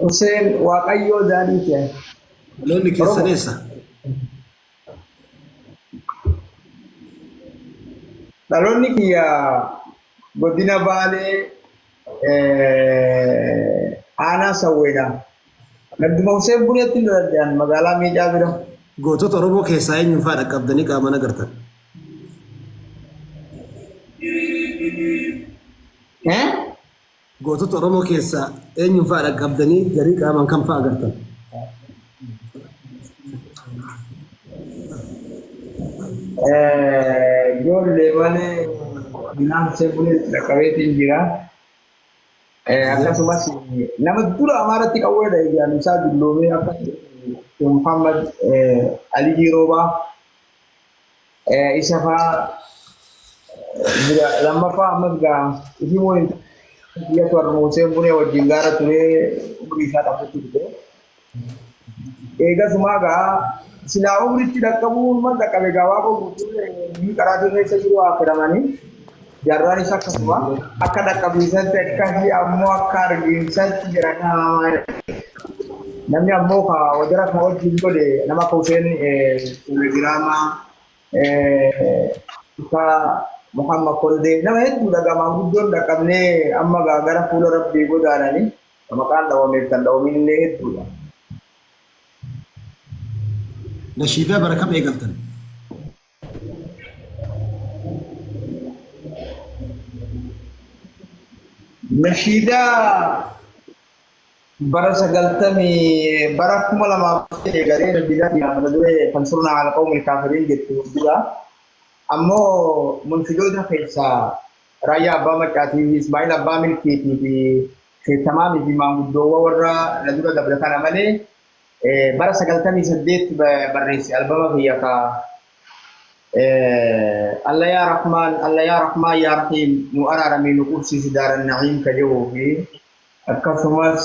Hussein Waaqayyoo Daadhiiti. Dhaloonni keessan Oromoo. eessa? Dhaloonni kiyya godina Baalee aanaa Sawweedha. Gadduma Hussein Buneetti nu danda'an magaalaa Miicaa bira. Gootota Oromoo keessaa eenyuun fa'aa dhaqqabdanii qaamaan agartan? Eh? Gootota Oromoo keessaa eenyuun fa'aa dhaqqabdanii garii qaamaan kam fa'aa agartan? Ijoollee malee binaan Hussein Buneetti dhaqqabeetiin jira. Akkasumas nama dura Amaaratti qawweedha ijaan isaa dulloomee akka Muhammad Aliyyi Roobaa isa fa'aa lammaffaa ammas gaa isii waliin biyya warra Hussein Bunee wajjin gaara turee umrii isaa qabsatti dhufe. Eegasumaa gaa silaa umritti dhaqqabuun man dhaqqabe gaa waaqa guutuu ni qaraatii keessa jiru haa firamanii. Jaarraan isa akkasuma akka dhaqqabiisatti akkasii ammoo akka argiinsatti jiran namni ammoo ka wajara ka wajjin godhe nama akka Hussein Telegiraamaa ka Muhammad Koldee nama hedduudha gaa maanguddoon dhaqqabnee amma gaa gara fuula rabbii godaananii maqaan dhawameef kan dhawaminillee hedduudha. Nashiidaa bara kam eegaltan? Nashiidaa bara sagaltamii bara 2000 eegalee nashiidaa kiyya mata duree fansurna ala qawmil kaafiriin jettu dura. Ammoo munshidoota keessaa Raayyaa Abbaa Maccaatii fi Ismaa'il Abbaa Milkiitii fi Sheek Tamaamii fi maanguddoowwan warra na dura dabre kana malee bara 98 barreesse albama kiyya ka Alla yaa Rahmaan Alla yaa Rahmaan yaa Rahiim nu araaramii nu qubsiisi daaran na'iim ka jedhuu fi akkasumas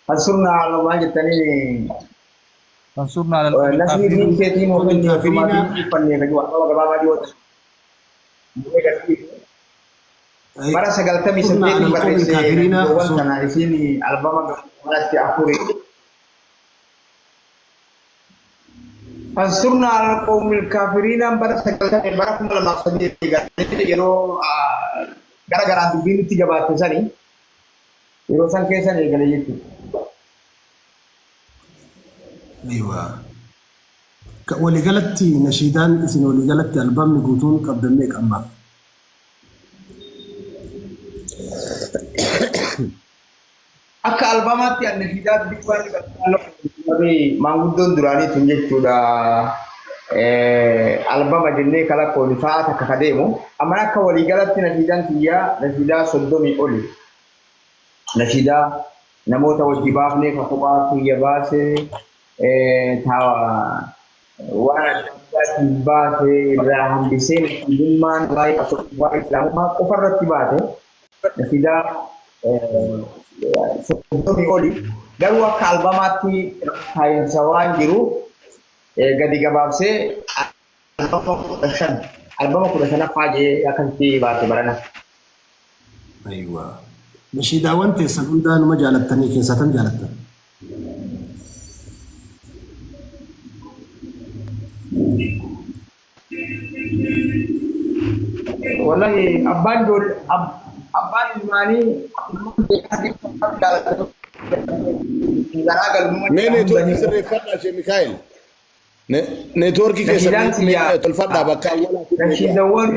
Fansurnaa ala maal jettanii Fansurnaa ala qawmil nasrii kaafiriin. diin keetiin Qawmil hojjennee kaafiriina. ofumaa uffannee ka jedhu albama gabaabaa dhiyoo bara Fansurnaa 98 alal qawmil barreesse kaafiriina nashiidowwan osoo kana isiin albama gabaabaa afurii. Fansurna alal qawmil kaafiriinaan bara sagaltamii bara 2003 eegalee yeroo gara garaan dubbiin nutti jabaatte sani yeroo san keessan eegale jechuudha. Aywa. Waliigalatti nashiidaan isin waliigalatti albamni guutuun qabdan meeqa ammaaf? Akka albamaatti an nashiidaa xixiqqoo maanguddoon duraanii tun jechuudha. Albama jennee kalaqoon sa'a takka ka deemu. Amma akka waliigalatti nashiidaan tiyyaa nashiidaa 30 oli. Nashiidaa namoota wajji baafnee ka kophaa kiyya baase waan adda addaatiin baase irraa hambisee nashiidummaan waa'ee qabsoo waa'ee islaamummaa qofa irratti baate nashiidaa 30 oli garuu akka albamaatti taa'insa waan jiruuf gadi gabaabsee albama 15 albama 15ffaa jee akkasitti baase barana. Aywa. Nashiidaawwan teessan hundaa numa jaalattanii keessaa tam jaalattan? Wallahi abbaan ijoollee abbaan ilmaanii ilmaan beekaa jaalatu garaa galmuma Mee neetwoorkii sirreeffadhaa Shee Mikaa'el. Neetwoorkii keessa Nashiidaan tiyyaa tolfadhaa bakka awwalaatti deebi'a. nashiidawwan